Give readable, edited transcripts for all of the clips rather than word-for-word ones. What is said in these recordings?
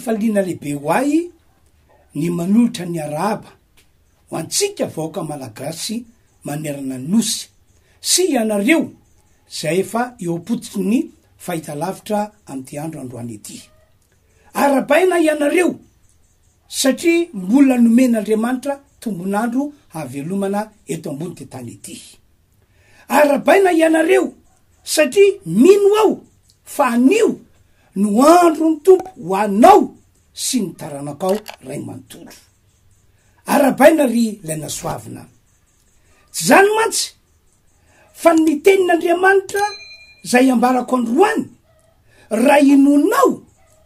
Fifaliana lehibe ho ahy ny manolotra ny arahaba ho antsika vahoaka Malagasy manerana ny Nosy sy ianareo izay efa eo am-pototry ny fahitalavitra amin'ity andro androany ity. Arahabaina ianareo satria mbola nomen'Andriamanitra tombon'andro hahavelomana eto ambon'ity tany ity. Arahabaina ianareo satria mino aho fa anio no andron'ny Tompo ho anao sy ny taranakao ray manontolo. Arahabaina ry ilay nasoavina. Tsy izany mantsy fa ny tenin'Andriamanitra izay ambarako androany, raha inoanao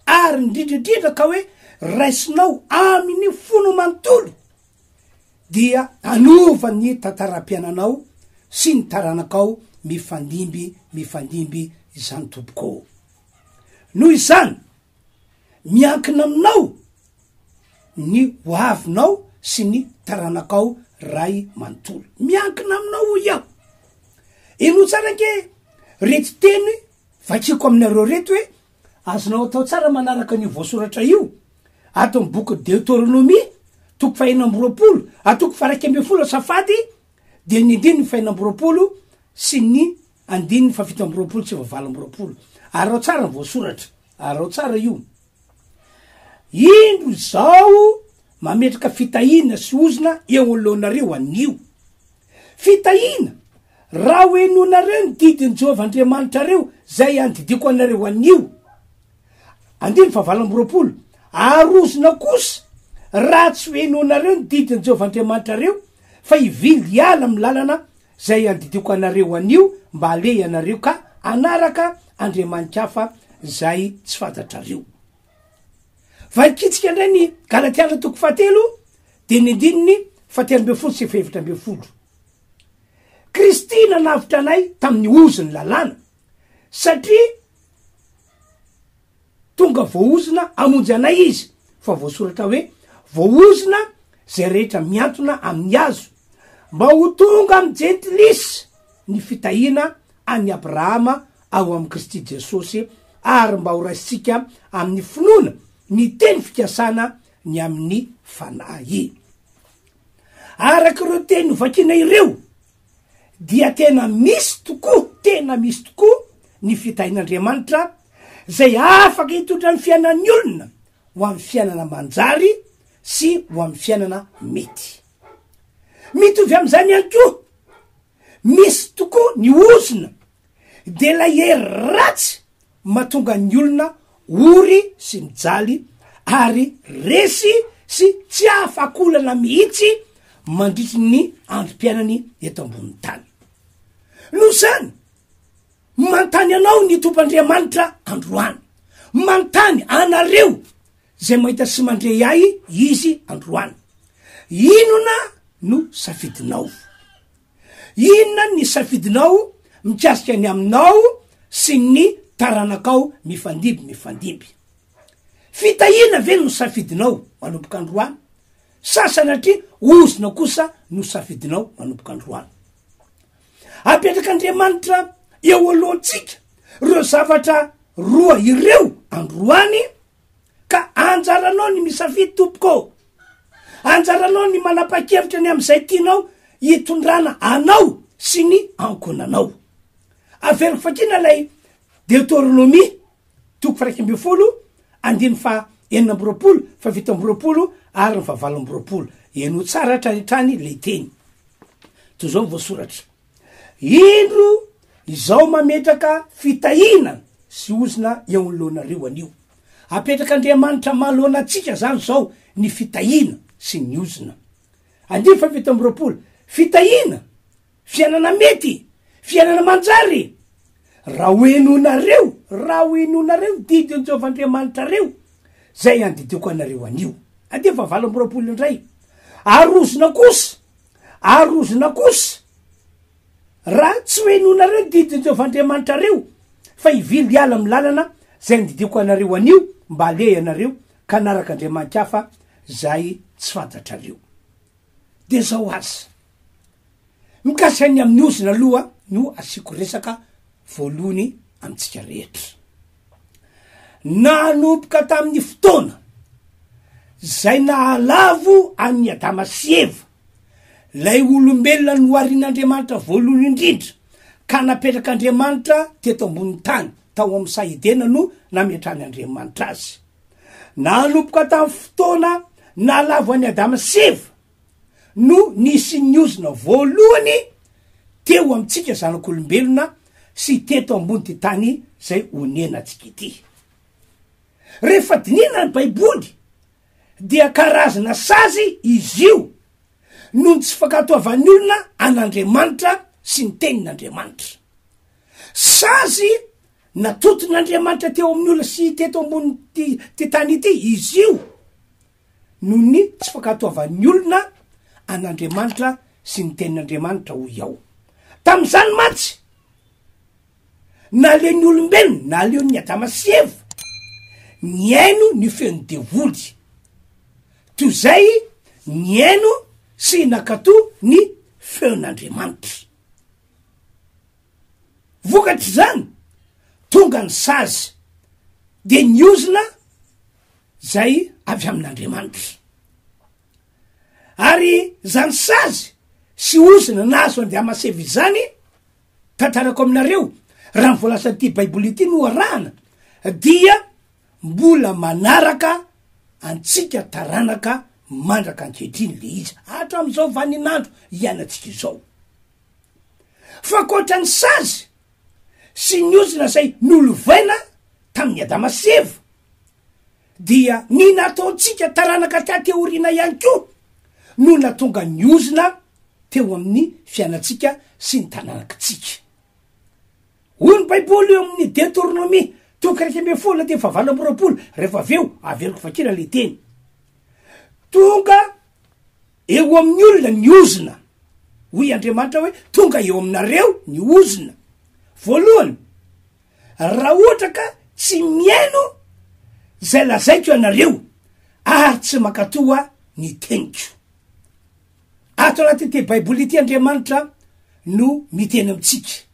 ary indrindra indrindra ka hoe raisinao amin'ny fonao manontolo, dia hanova ny tantaram-piainanao sy ny taranakao mifandimby mifandimby izany tompoko ô. Noho izany, miankina aminao ny ho avinao sy ny taranakao ray manontolo. Miankina aminao hoy aho. Henoy tsara ange reto teny vakiko aminareo reto hoe Azonao atao tsara manaraka an'io voasoratra io ato amin'ny boky Deoteronomia, toko fahenina amby roapolo, a toko faharaika ambin'ny folo azafady, dia ny andininy fahenina amby roapolo sy ny andininy fahafito amby roapolo sy fahavalo amby roapolo. Araho tsara ny voasoratra, araho tsara io. Indro izao mametraka fitahiana sy ozona eo anoloanareo anio. Fitahiana, raha ho henoinareo ny didin'i Jehovah Andriamanitrareo izay andidiako anareo anio. Andininy fahavalo amby roapolo. Ary ozona kosa, raha tsy ho henoinareo ny didin'i Jehovah Andriamanitrareo, fa hivily hiala amin'ny lalana izay andidiako anareo anio mba haleha ianareo ka hanaraka andriamani-kafa izay tsy fantatrareo. Vakintsika indray ny Galatiana toko fahatelo dia ny andininy fahatelo ambin'ny folo sy fahefatra ambin'ny folo. Kristy nanavotra anay tamin'ny ozon'ny lalàna satria tonga voaozona hamonjy anay izy fa voasoratra hoe voaozona zay rehetra miantona amin'ny hazo mba ho tonga amin'ny jentilisa ny fitahiana an'i Abrahama ao amin'i Kristy Jesosy ary mba ho raisintsika amin'ny finoana ny teny fikasana ny amin'ny Fanahy. Araka ireo teny novakiana ireo dia tena misy tokoa, tena misy tokoa ny fitahian'Andriamanitra izay afaka hitondra ny fiainan'ny olona ho amin'ny fiainana manjary sy ho amin'ny fiainana mety. Mitovy amin'izany ihany koa, misy tokoa ny ozona dia ilay hery ratsy mahatonga ny olona ory sy mijaly ary resy sy tsy afak'olana mihitsy mandritry ny androm-piainany eto ambonin'ny tany. Noho izany, manontany anao ny Tompo Andriamanitra androany, manontany anareo izay mahita sy mandre ahy Izy androany, inona no safidinao? Inona ny safidinao mikasika ny aminao sy ny taranakao mifandimby mifandimby? Fitahiana ve no safidinao manomboka androany sa sanatria ozona kosa no safidinao manomboka androany? Apetrak'Andriamanitra eo alohantsika ireo zavatra roa ireo androany Ka anjaranao ny misafidy tompoko ô! Anjaranao ny manapa-kevitra ny amin'izay tianao hitondrana anao sy ny ankohonanao. Averiko fakina ilay Deoteronomia toko faha-11 andininy faha-26, faha-27 ary ny faha-28. Henoy tsara hatrany hatrany ilay teny. Toy izao ny voasoratra. Indro izao mametraka fitahiana sy ozona eo anoloanareo anio. Apetrak'Andriamanitra manoloana antsika zany zao ny fitahiana sy ny ozona. Andininy faha-27, Fitahiana, fiainana mety, fiainana manjary, raha ho henoinareo, raha ho henoinareo ny didin'i Jehovah Andriamanitrareo, izay andidiako anareo anio. Andininy faha-28 indray, Ary ozona kosa, Ary ozona kosa, raha tsy ho henoinareo ny didin'i Jehovah Andriamanitrareo, fa hivily hiala amin'ny lalana izay nandidiako anareo anio mba haleha ianareo ka hanaraka andriamani-kafa izay tsy fantatrareo. Dia izao aza, mikasika ny amin'ny ozona aloha no asiako resaka voalohany amintsika rehetra. Nanomboka tamin'ny fotoana. izay nahalavo an'i Adama sy Eva, ilay olombelona noharin'Andriamanitra voalohany indrindra ka napetrak'Andriamanitra teto ambonin'ny tany, tao amin'ny saha Edena no nametrahan'Andriamanitra azy. Nanomboka tamin'ny fotoana nahalavo an'i Adama sy Eva no nisian'ny ozona voalohany teo amintsika zanak'olombelona sy teto ambon'ity tany izay onenantsika ity. Rehefa dinihina ny Baiboly dia karazana sazy izy io noho ny tsy fankatoavan'ny olona an'Andriamanitra sy ny tenin'Andriamanitra. Sazy natoton'Andriamanitra teo amin'ny olona sy teto ambonin'ity ty tany ity izy io noho ny tsy fankatoavan'ny olona an'Andriamanitra sy ny tenin'Andriamanitra hoy aho. Tamin'izany mantsy Naleon'ny olombelona, naleon'ny Adama sy Eva, nihaino ny feon'ny devoly, toy izay nihaino sy nankatò ny feon'Andriamanitra. Vokatr'izany, tonga ny sazy, dia ny ozona izay avy amin'Andriamanitra. Ary izany sazy sy ozona nahazo an-dry Amaseva izany, Tantarako aminareo, raha ny voalazan'ity Baiboly ity no arahana, dia mbola manaraka antsika taranaka mandraka ankehitriny le izy, hatramin'izao vaninandro iainantsika izao. Fa ankoatra ny sazy sy ny ozona izay nolovaina tamin'i Adama sy Eva, dia ny nataontsika taranaka taty aoriana ihany koa no natonga ny ozona teo amin'ny fiainantsika sy ny tananakitsika. Hoy ny Baiboly eo amin'ny Deoteronomia, toko 11 andininy fahavalo amby 20, rehefa avy eo averiko vakina le teny. Tonga eo amin'ny olona ny ozona. Hoy Andriamanitra hoe tonga eo aminareo ny ozona. Voalohany, raha ohatra ka tsy mihaino zay lazaiko ianareo ary tsy mankatoa ny teniko. Ato anatin'ity Baiboly ity Andriamanitra no miteny amintsika.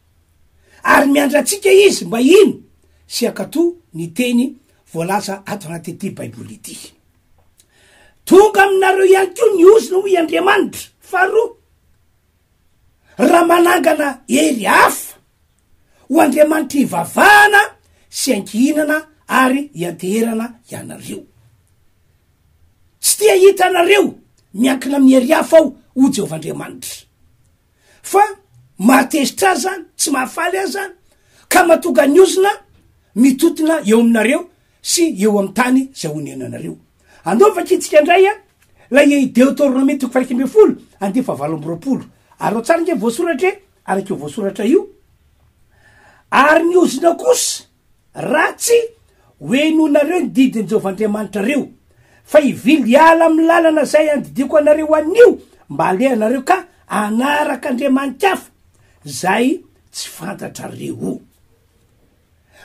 Ary miandry antsika Izy mba hino sy hankatò ny teny voalaza ato anatin'ity Baiboly ity. Tonga aminareo ihany koa ny ozona hoy Andriamanitra. Faharoa, raha manangana hery hafa ho Andriamanitra hivavahana sy ankihinana ary ianteherana ianareo. Tsy te hahita anareo miankina amin'ny hery hafa aho, hoy Jehovah Andriamanitra. Fa mahatezitra ahy izany, tsy mahafaly ahy izany, ka mahatonga ny ozona mitotona eo aminareo sy eo amin'ny tany izay onenanareo. Andao vakintsika indray a, ilay Deoteronomia toko faha 11, andiany faha 28. Ary ao tsara ange voasoratra e, araka io voasoratra io. Ary ny ozona kosa, Raha tsy, ho henoinareo ny didin'i Jehovah Andriamanitrareo, fa hivily hiala amin'ny lalana izay andidiako anareo anio mba halehanareo ka hanaraka andriamani-kafa izay tsy fantatrareo.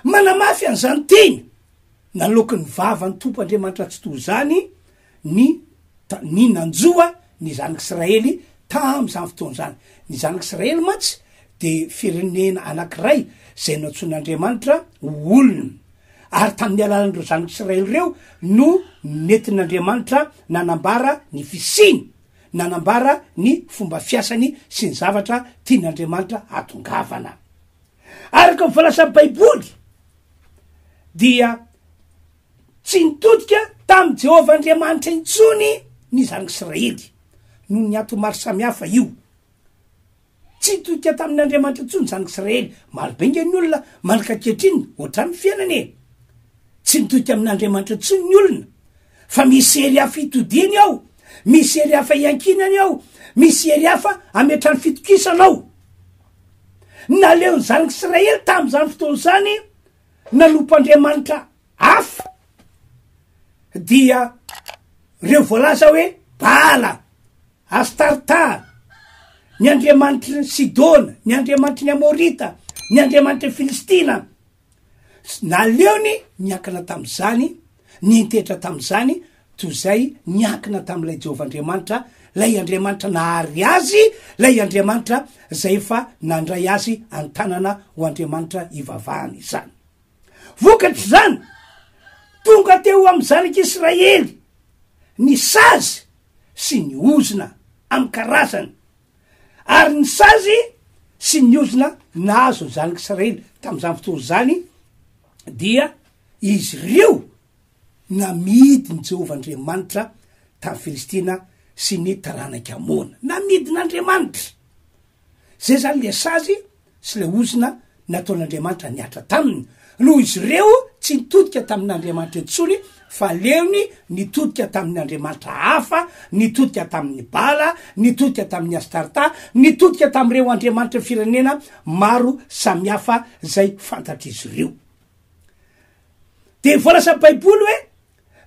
Manamafy an'izany teny naloaky ny vavan'ny Tompo Andriamanitra Tsitoha izany ny ny nanjoa ny zanak'Israely tamin'izany fotoana izany. Ny zanak'Israely mantsy dia firenena anankiray izay nantsoin'Andriamanitra ho olony. Ary tamin'ny alalan'ireo zanak'Israely ireo no nentin'Andriamanitra nanambara ny fisiany, nanambara ny fomba fiasany sy ny zavatra tian'Andriamanitra hatongavana. Araka ny voalazan'ny Baiboly dia Tsy nitodika tamin'i Jehovah Andriamanitra intsony ny Zanak'Israely, noho ny antony maro samihafa io. Tsy nitodika tamin'Andriamanitra intsony ny Zanak'Israely. Maro be ange ny olona manaka ankehitriny, hoatran'ny ny fiainana e! Tsy nitodika amin'Andriamanitra intsony ny olona, fa misy hery hafa itodiany ao, misy hery hafa iankinany ao, misy hery hafa ametrahany fitokisana ao. Naleon'ny Zanak'Israely tamin'izany fotoana izany nanompo Andriamanitra hafa dia reo voalaza hoe Baala, Astarta, ny andriamanitry ny Sidona, ny andriamanitry ny Amorita, ny andriamanitry ny Filistina. Naleony niankina tamin'izany, niantetra tamin'izany, toy izay niankina tamin'ilay Jehovah Andriamanitra, ilay Andriamanitra nahary azy, ilay Andriamanitra izay efa nandray azy an-tanana ho Andriamanitra ivavahana izany. Vokatr'izany, tonga teo amin'ny zanak'Israely. ny sazy sy ny ozona amin'ny karazany. Ary ny sazy sy ny ozona nahazo ny zanak'Israely tamin'izany fotoana izany dia izy ireo namidin'i Jehovah Andriamanitra tamin'ny Filistina sy ny taranak'i Amona. Namidin'Andriamanitra. Zay zany le sazy sy le ozona nataon'Andriamanitra nihatra taminy, noho izy ireo tsy nitodika tamin'Andriamanitra intsony fa aleony nitodika tamin'ny andriamanitra hafa, nitodika tamin'ny Bala, nitodika tamin'ny Astarta, nitodika tamin'ireo andriamanitry ny firenena maro samihafa zay fantatr'izy ireo. De voalazan'ny Baiboly hoe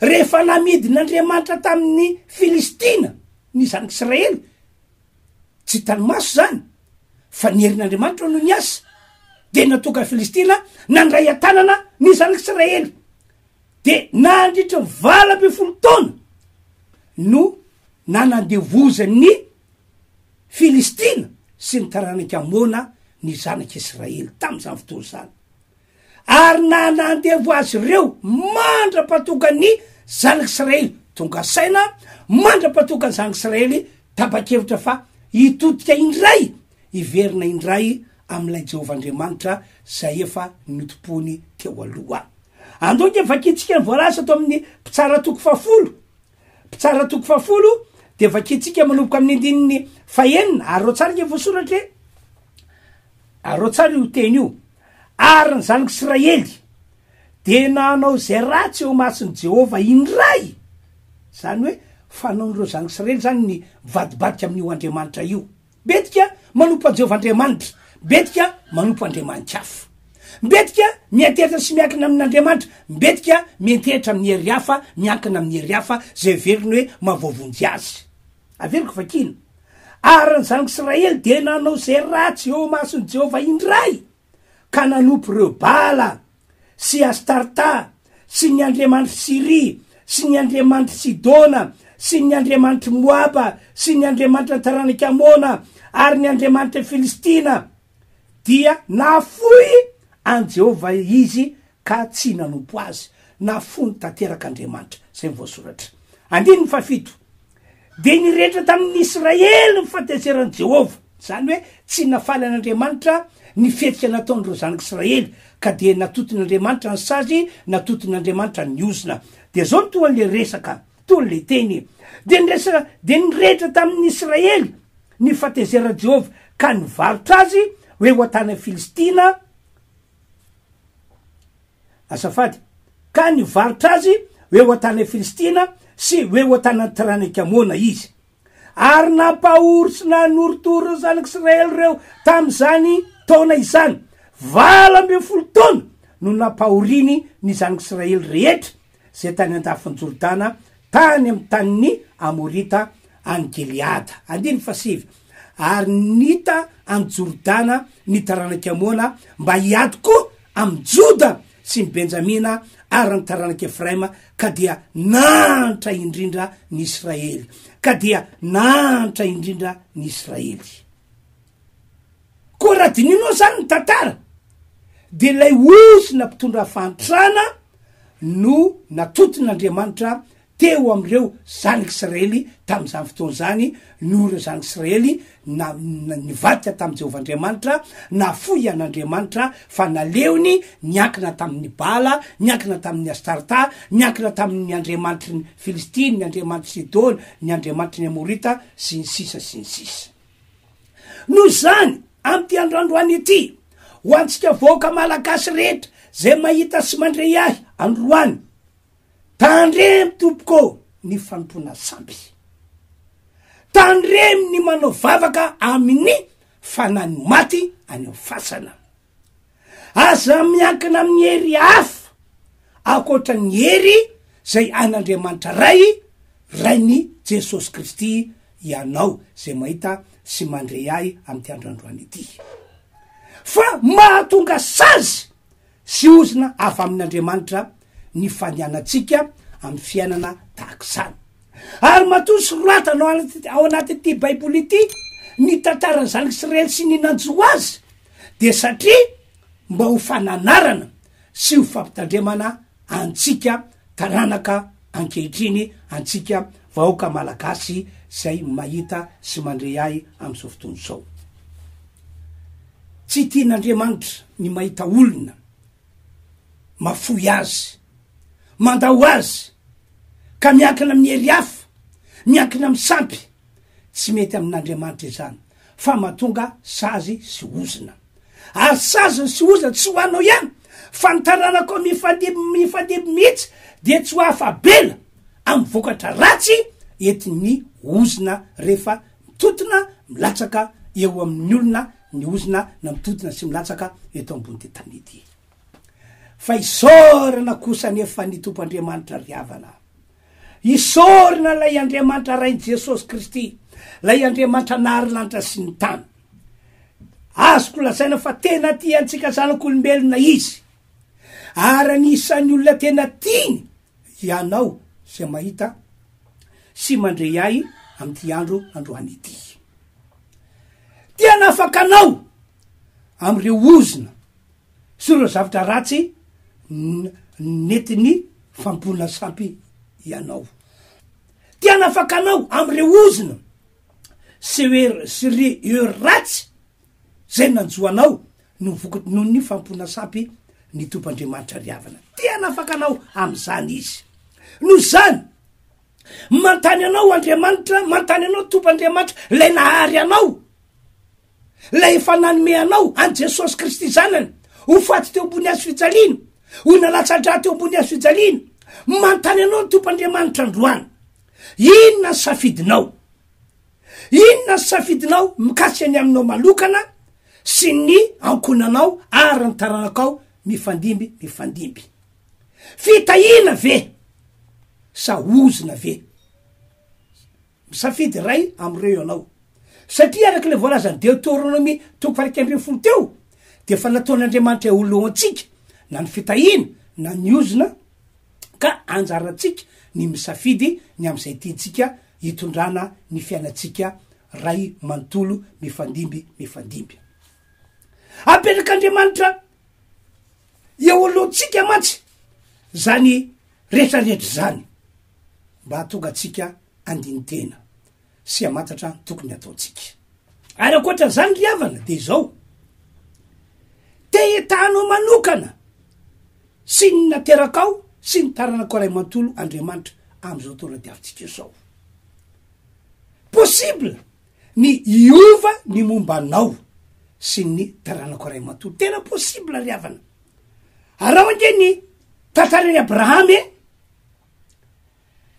rehefa namidin'Andriamanitra tamin'ny Filistina ny zanak'Israely, Tsy hitan'ny maso izany, fa ny herin'Andriamanitra no niasa, dia natoka Filistina nandray an-tanana ny zanak'Israely. Dia nandritra ny 18 taona no nanandevozan'ny Filistina sy ny taranak'i Amona ny zanak'Israely tamin'izany fotoana izany. Ary nanandevo azy ireo mandra-patokan'ny zanak'Israely tonga saina, mandra-patokan'ny zanak'Israely tapa-kevitra fa hitodika indray, hiverina indray amin'ilay Jehovah Andriamanitra izay efa notompoiny teo aloha. Andao ange vakintsika ny voalaza ato amin'ny Mpitsara toko fahafolo. Mpitsara toko fahafolo dia vakintsika manomboka amin'ny andininy fahenina, ary reo tsara ange voasoratra e. Arao tsara io teny io. Ary ny zanak'Israely dia nanao izay ratsy eo imason'i Jehovah indray. Izany hoe fanaon'ireo zanak'Israely izany ny mivadibadika amin'io Andriamanitra io. Mbetika manompo an'i Jehovah Andriamanitra, mbetika manompo andriamani-kafa. Mbetika miantehitra sy miankina amin'Andriamanitra, mbetika miantehitra amin'ny hery hafa, miankina amin'ny hery hafa izay heveriny hoe mahavoavonjy azy. Averiko vakiana. Ary ny zanak'Israely dia nanao izay ratsy eo imason'i Jehovah indray, ka nanompo ireo Bala sy Astarta sy ny andriamanitr'i Syria sy ny andriamanitr'i Sidona sy ny andriamanitr'i Moaba sy ny andriamanitra ny taranak'i Amona ary ny andriamanitra Filistina. Dia nahafoy an'i Jehovah izy ka tsy nanompo azy. Nafoiny tanteraka Andriamanitra. Izay no voasoratra. Andininy fahafito. Dia nirehitra tamin'ny Israely ny fahatezeran'i Jehovah. Izany hoe tsy nafaly an'Andriamanitra ny fihetsika nataon'ireo zanak'Israely, ka dia natoton'Andriamanitra ny sazy, natoton'Andriamanitra ny ozona. Dia izao no toa an'ilay resaka, toa an'ilay teny. Dia niresaka, dia nirehitra tamin'ny Israely ny fahatezeran'i Jehovah, ka nivarotra azy ho eo an-tanan'ny Filistina. Azafady, ka nivarotra azy ho eo an-tanan'ny Filistina sy ho eo an-tanan'ny taranak'i Amona izy. Ary nampahory sy nanorotoro ny zanak'Israely ireo tamin'izany taona izany. 18 taona no nampahoriany ny zanak'Israely rehetra izay tany an-dafin'i Jordana, tany amin'ny tanin'ny Amorita any Gileada. Andininy fahasivy. Ary nita an'i Jordana ny taranak'i Amona mba hiady koa amin'i Joda sy ny Benjamina ary ny taranak'i Efraima, ka dia nahantra indrindra ny Israely. Ka dia nahantra indrindra ny Israely. Koa raha dininao izany ny tantara, dia ilay ozona mpitondra fahantrana no natoton'Andriamanitra teo amin'ireo zanak'Israely tamin'izany fotoana izany, noho ireo zanak'Israely na, nivadika tamin'i Jehovah Andriamanitra, nafoy an'Andriamanitra, fa naleony niankina tamin'ny Bala, niankina tamin'ny Astarta, niankina tamin'ny andriamanitry ny Filistina, ny andriamanitr'i Sidona, ny andriamanitry ny Amorita, sy ny sisa sy ny sisa. Noho izany, amin'ity andro androany ity, ho antsika vahoaka malagasy rehetra izay mahita sy mandre ahy androany, Tandremo tompoko ô ny fanompoana sampy. Tandremo ny manao vavaka amin'ny fanahy maty any amin'ny fasana. Aza miankina amin'ny hery hafa ankoatra ny hery izay an'Andriamanitra Ray, Rain'i Jesosy Kristy ianao izay mahita sy mandre ahy amin'ity andro androany ity. Fa mahatonga sazy sy ozona avy amin'Andriamanitra ny fandehanantsika amin'ny fiainana tahaka izany. Ary matoa soratana ao anatin'ity Baiboly ity ny tantaran'ny zanak'Israely sy ny nanjo azy, dia satria mba ho fananarana sy ho fampitandremana antsika taranaka ankehitriny, antsika vahoaka malagasy izay mahita sy mandre ahy amin'izao fotoana izao. Tsy tian'Andriamanitra ny mahita olona mafoy azy, mandao azy, ka miankina amin'ny hery hafa, miankina amin'ny sampy. Tsy mety amin'Andriamanitra izany, fa mahatonga sazy sy ozona. Ary saziny sy ozona tsy ho anao ihany, fa ny taranakao mifandimby mifandimby mihitsy dia tsy ho afa-bela amin'ny vokatra ratsy entin'ny ozona rehefa mitontona milatsaka eo amin'ny olona ny ozona na mitontona sy milatsaka eto ambony tany ity. Fa isaorana kosa anefa ny Tompo Andriamanitra ry havana. Isaorana ilay Andriamanitra Rain'i Jesosy Kristy, ilay Andriamanitra nahary lanitra sy ny tany. Azoko lazaina fa tena tia antsika zanak'olombelona Izy. Ary anisan'ny olona tena tiany ianao izay mahita sy mandre ahy amin'ity andro androany ity. Te hanafaka anao amin'ireo ozona sy ireo zavatra ratsy nentin'ny fanompoana sampy ianao. Te hanafaka anao amin'ireo ozona sy sy ireo ratsy zay nanjo anao no vokatry noho ny fanompoana sampy ny Tompo Andriamanitra ry havana. Te hanafaka anao amin'izany Izy. Noho izany, manontany anao Andriamanitra, manontany anao Tompo Andriamanitra, ilay nahary anao, ilay efa nanome anao an'i Jesosy Kristy Zanany, ho faty teo ambony hazo fijaliana, ho nalatsa-drà teo ambony hazo fijaliana. Manontany anao ny Tompo Andriamanitra androany. Inona ny safidinao? Inona ny safidinao mikasika ny aminao manokana sy ny ankohonanao ary ny taranakao mifandimby mifandimby? Fitahiana ve sa ozona ve? Misafidy iray amin'ireo ianao. Satria araka ilay voalazan'ny Deoteronomia toko faha-11 teo dia efa nataon'Andriamanitra eo alohantsika na ny fitahiana na ny ozona ka anjarantsika ny misafidy ny amin'izay tiantsika hitondrana ny fiainantsika ray manontolo mifandimby mifandimby. Apetrak'Andriamanitra eo alohantsika mantsy zany rehetrarehetra zany mba hahatonga antsika handini-tena sy hamantatra ny tokony hataontsika. Ary ankoatran'izany ry havana dia izao, te hitanao manokana sy ny naterakao sy ny taranakao ray manontolo Andriamanitra amin'izao taona diavintsika izao. Possible ny hiova ny momba anao sy ny taranakao ray manontolo. Tena possible ry havana. Araho ange ny tantaran'i Abrahama e!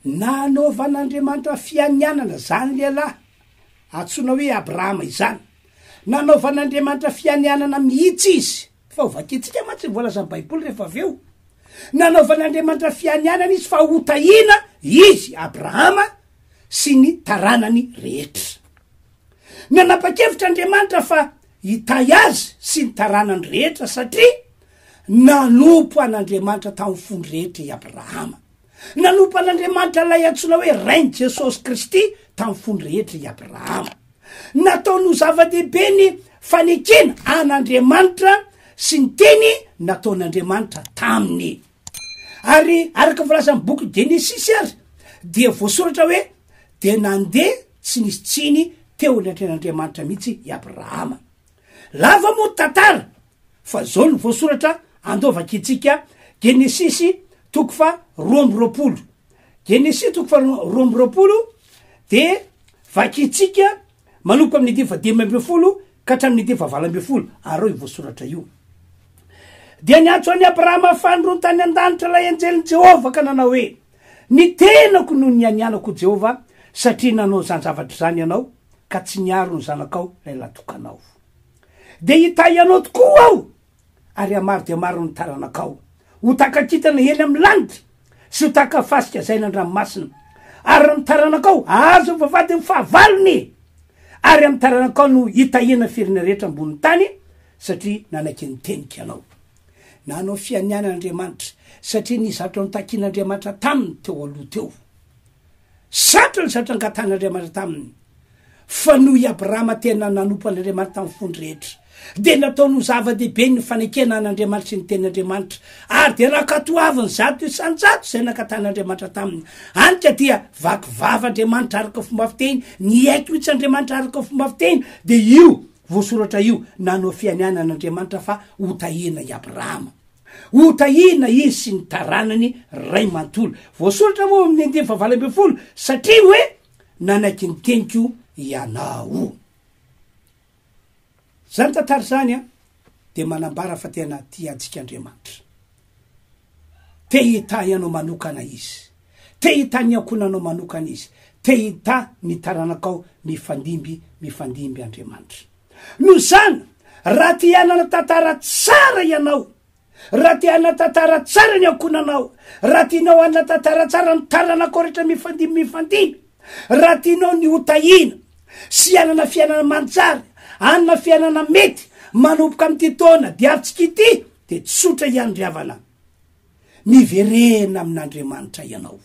Nanaovan'Andriamanitra fianianana izany lehilahy antsoina hoe Abrahama izany. Nanaovan'Andriamanitra fianianana mihitsy izy. Fa ho vakintsika mantsy ny voalazan'ny Baiboly rehefa avy eo. Nanaovan'Andriamanitra fianianana izy fa hotahiana izy, Abrahama, sy ny taranany rehetra. Nanapa-kevitra Andriamanitra fa hitahy azy sy ny taranany rehetra satria nanompo an'Andriamanitra tamin'ny fony rehetra i Abrahama. Nanompo an'Andriamanitra ilay antsoina hoe Rain'i Jesosy Kristy tamin'ny fony rehetra i Abrahama. Nataony ho zava-dehibe ny fanekena an'Andriamanitra sy ny teny nataon'Andriamanitra taminy. Ary araka ny voalazan'ny boky Genesisy ary dia voasoratra hoe dia nandeha tsy nisy tsiny teo anatrehan'Andriamanitra mihitsy i Abrahama. Lava moa ny tantara Fa zao no voasoratra andao vakintsika Genesisy toko fa 22. Genesisy toko fa 22 de vakintsika manomboka amin'ny andininy faha-15 ka hatramin'ny andininy faha-18 ary ao io voasoratra io. Dia niantso an'i Abrahama fanindroany tany an-danitra ilay anjelin'i Jehovah ka nanao hoe, Ny tenako no nianianako Jehovah satria nanao izany zavatra izany ianao ka tsy niaro ny zanakao ilay latokanao. Dia hitahy anao tokoa Aho, ary hamaro dia maro ny taranakao. Ho taka-kintana eny amin'ny lanitra, sy ho tahaka fasika izay eny an-dranomasina. Ary ny taranakao hahazo ny vavahadin'ny fahavalony. Ary amin'ny taranakao no hitahiana ny firenena rehetra ambonin'ny tany, satria nanaiky ny teniko ianao. Nanao fianianana Andriamanitra, satria nisy zavatra notakian'Andriamanitra taminy teo aloha teo. Sarotra ny zavatra nangatahan'Andriamanitra taminy. Fa noho i Abrahama tena nanompo an'Andriamanitra tamin'ny fony rehetra. Dia nataony ho zava-dehibe ny fanekena an'Andriamanitra sy ny tenin'Andriamanitra, ary dia nankatoaviny 100% izay nankatan'Andriamanitra taminy. Any ka dia vaky vava Andriamanitra araka ny fomba fiteny, niaiky mihitsy Andriamanitra araka ny fomba fiteny, dia io voasoratra io, nanao fianianana Andriamanitra fa hotahiana i Abrahama. Hotahiana izy sy ny taranany ray manontolo. Voasoratra moa amin'ny andininy fahavalo ambin'ny folo, satria hoe nanaiky ny teniko ianao. Izany tantara izany an, dia manambara fa tena tia antsika Andriamanitra. Te hitahy anao manokana Izy. Te hitahy ny ankohonanao manokana Izy. Te hitahy ny taranakao mifandimby mifandimby Andriamanitra. Noho izany, raha te hanana tantara tsara ianao, raha te hanana tantara tsara ny ankohonanao, raha tianao hanana tantara tsara ny taranakao rehetra mifandimby mifandimby, raha tianao ny ho tahiana sy hanana fiainana manjary, hanana fiainana mety manomboka amin'ity taona diavintsika ity, dia tsotra ihany ry havana, miverena amin'Andriamanitra ianao.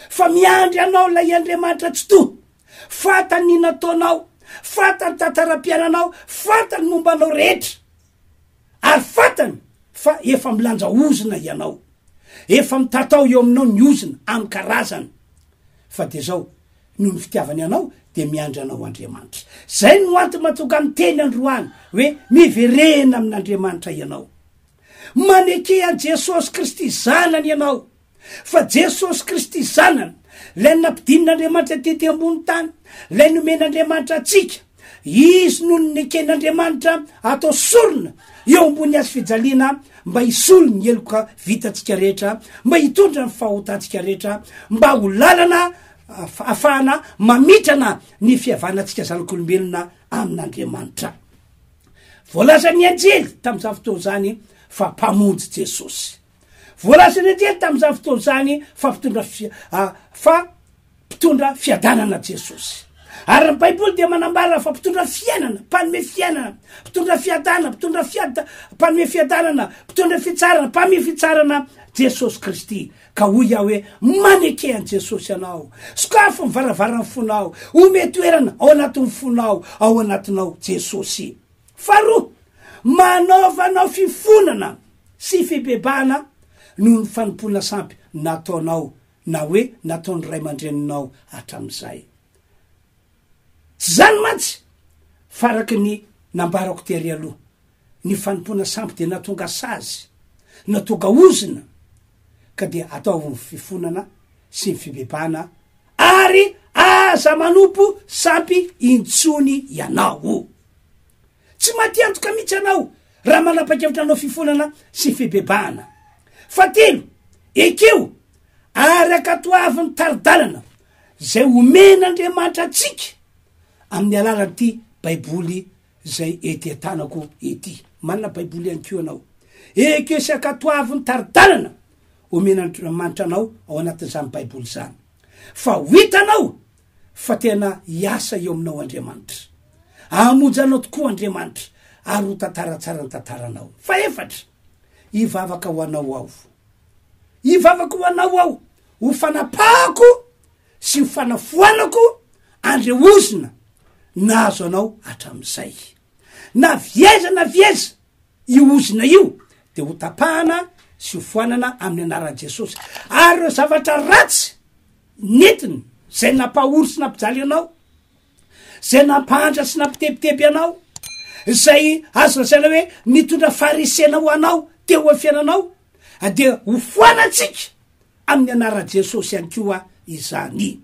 Fa miandry anao ilay Andriamanitra Tsitoha. Fantany ny nataonao, fantany ny tantaram-piainanao, fantany ny momba anao rehetra. Ary fantany fa efa milanja ozona ianao. Efa mitatao eo aminao ny ozona amin'ny karazany. Fa dia izao, noho ny fitiavany anao dia miandry anao Andriamanitra. Izay no antony mahatonga miteny androany hoe miverena amin'Andriamanitra ianao. Maneke an'i Jesosy Kristy Zanany ianao. Fa Jesosy Kristy Zanany, Ilay nampidinin'Andriamanitra tety ambony tany, Ilay nomen'Andriamanitra antsika, Izy no neken'Andriamanitra atao sorona eo ambony hazo fijaliana mba hisolo ny heloka vitantsika rehetra, mba hitondra ny fahotantsika rehetra, mba ho lalana afahana mamitrana ny fihavanantsika zanak'olombelona amin'Andriamanitra. Voalazan'ny anjely tamin'izany fotoana izany fa Mpamonjy Jesosy. Voalazan'ny anjely tamin'izany fotoana izany fa mpitondra fa mpitondra fiadanana Jesosy. Ary ny Baiboly dia manambara fa mpitondra fiainana, mpanome fiainana, mpitondra fiadana, mpitondra fiada, mpanome fiadanana, mpitondra fitsarana, mpame fitsarana Jesosy Kristy. Ka hoy aho hoe, maneke an'i Jesosy ianao. Sokafy ny varavaran'ny fonao. Ome toerana ao anatin'ny fonao, ao anatinao Jesosy. Faharoa, manaovanao fifonana sy fibebahana noho ny fanompoana sampy nataonao na hoe nataon'ny ray aman-dreninao hatramin'izay. Tsy izany mantsy fa araka ny nambarako tery aloha, ny fanompoana sampy dia nahatonga sazy, nahatonga ozona, ka dia ataovy ny fifonana sy ny fibebahana ary aza manompo sampy intsony ianao. Tsy matiantoka mihitsy ianao raha manapa-kevitra hanao fifonana sy fibebahana. Fahatelo, ekeo ary ankatoavy ny tari-dalana izay omen'Andriamanitra antsika amin'ny alalan'ity Baiboly izay ety an-tanako ety. Manana Baiboly ihany koa ianao. Ekeo sy ankatoavy ny tari-dalana omen'Andriamanitra anao ao anatin'izany Baiboly izany. Fa ho hitanao fa tena hiasa eo aminao Andriamanitra. Hamonjy anao tokoa Andriamanitra ary ho tantara tsara ny tantaranao. Fahefatra, hivavaka ho anao aho. Hivavaka ho anao aho ho fanapahako sy ho fanafoanako an'ireo ozona nahazo anao hatramin'izay. Na avy aiza na avy aiza io ozona io dia ho tapahana sy ho foanana amin'ny anaran'i Jesosy. Ary ireo zavatra ratsy nentiny izay nampahory sy nampijaly anao, izay nampahantra sy nampitebiteby anao, izay azo lazaina hoe nitondra faharesena ho anao teo amin'ny fiainanao, dia ho foanantsika amin'ny anaran'i Jesosy ihany koa izany.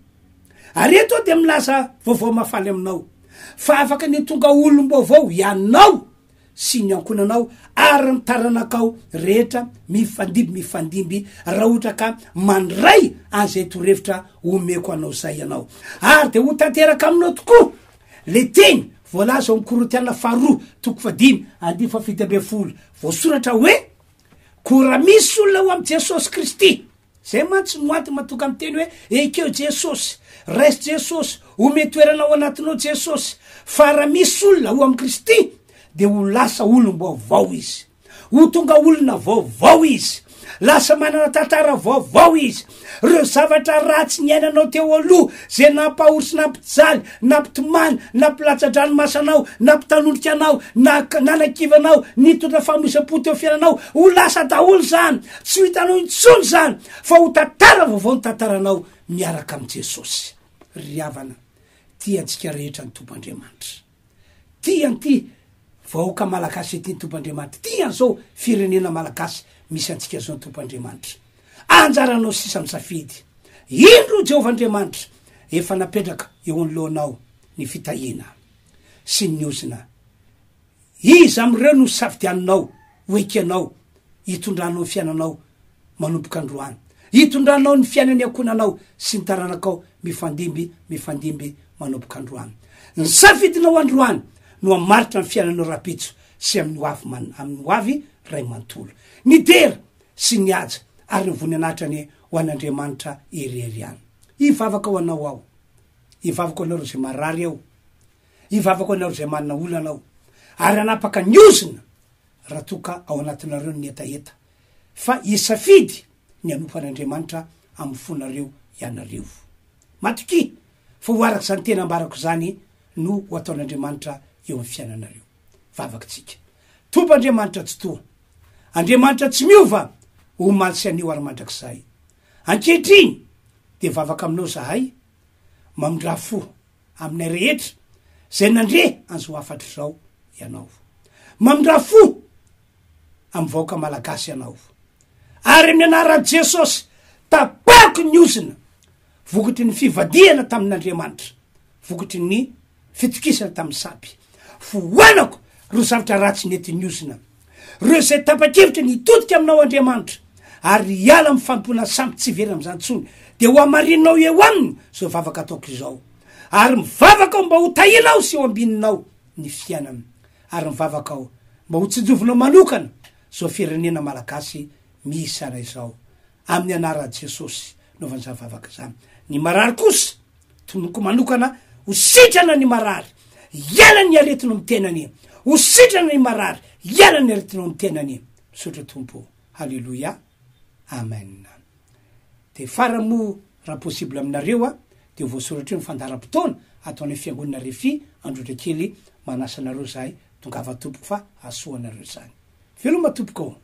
Ary eto aho dia milaza vaovao mahafaly aminao fa afaka ny ho tonga olom-baovao ianao sy ny ankohonanao ary ny taranakao rehetra mifandimby mifandimby raha ohatra ka mandray an'izay torohevitra omeko anao izay ianao. Ary dia ho tanteraka aminao tokoa le teny voalaza ao amin'ny Korintiana faharoa toko fahadimy andininy fahafito ambin'ny folo voasoratra hoe Koa raha misy olona ao amin'i Jesosy Kristy, zay mantsy no antony mahatonga miteny hoe ekeo Jesosy, raiso Jesosy, omeo toerana ao anatinao Jesosy, fa raha misy olona ao amin'i Kristy dia ho lasa olom-baovao izy, ho tonga olona vaovao izy. Lasa manana tantara vaovao izy. Ireo zavatra ratsy niainanao teo aloha, izay nampahory sy nampijaly, nampitomany, nampilatsa-dranomaso anao, nampitanondrika anao, nanakivy anao, nitondra famoizam-po teo fiainanao, ho lasa daholo izany. Tsy ho hitanao intsony izany, fa ho tantara vaovao ny tantaranao miaraka amin'i Jesosy. Ry havana, tia antsika rehetra ny Tompo Andriamanitra. Tia an'ity vahoaka malagasy ity ny Tompo Andriamanitra. Tia an'izao firenena malagasy misy antsika izao ny Tompo Andriamanitra. Anjaranao sisa misafidy. Indro Jehovah Andriamanitra efa napetraka eo anoloanao ny fitahiana sy ny ozona. Iza amin'ireo no safidianinao ho ekenao hitondranao ny fiainanao manomboka androany? Hitondranao ny fiainan'ny ankohonanao sy ny taranakao mifandimby mifandimby manomboka androany. Ny safidinao androany no hamaritra ny fiainanao rahampitso sy amin'ny ho avy man- amin'ny ho avy ray manontolo. Ny dera sy ny haja ary ny voninahitra anie ho an'Andriamanitra irery ihany. Hivavaka ho anao aho. Hivavaka ho anareo izay marary aho. Hivavaka ho anareo izay manana olana aho. Ary hanapaka ny ozona raha toa ka ao anatinareo ny hetaheta fa hisafidy ny hanompo an'Andriamanitra amin'ny fonareo ianareo. Matokia fa ho araka izany teny ambarako izany no ho ataon'Andriamanitra eo amin'ny fiainanareo. Vavaka tsika. Tompo Andriamanitra Tsitoha, Andriamanitra tsy miova omaly sy anio ary mandrakizay. Ankehitriny dia vavaka aminao izahay, mamindrà fo aminay rehetra izay nandre an'izao hafatra izao ianao. Mamindrà fo amin'ny vahoaka malagasy ianao. Ary amin'ny anaran'i Jesosy, tapako ny ozona vokatry ny fivadihana tamin'Andriamanitra, vokatry ny fitokisana tamin'ny sampy. Foanako ireo zavatra ratsy nentin'ny ozona. Ireo izay tapa-kevitra ny hitodika aminao Andriamanitra, ary hiala amin'ny fanompoana sampy tsy hiverina amin'izany intsony, dia ho hamarininao eo aminy izao vavaka ataoko izao. Ary mivavaka aho mba ho tahianao sy eo ambininao ny fiainana. Ary mivavaka aho mba ho tsinjovinao manokana izao firenena malagasy misy anay izao. Amin'ny anaran'i Jesosy naovana izany vavaka izany. Ny marary kosa, tonoko manokana ho sitrana ny marary, hiala ny aretina amin'ny tenany, ho sitrana ny marary, hiala ny aretina amin'ny tenany. Misaotra Tompo. Haleloia. Amen. De farany moa raha possible aminareo a, de ho voasoratra eo ny fandaharam-potoana ataonay fiangonana Refi Androtra kely manasa anareo zahay tongava tompoko fa hahasoa anareo izany. Veloma tompoko ô.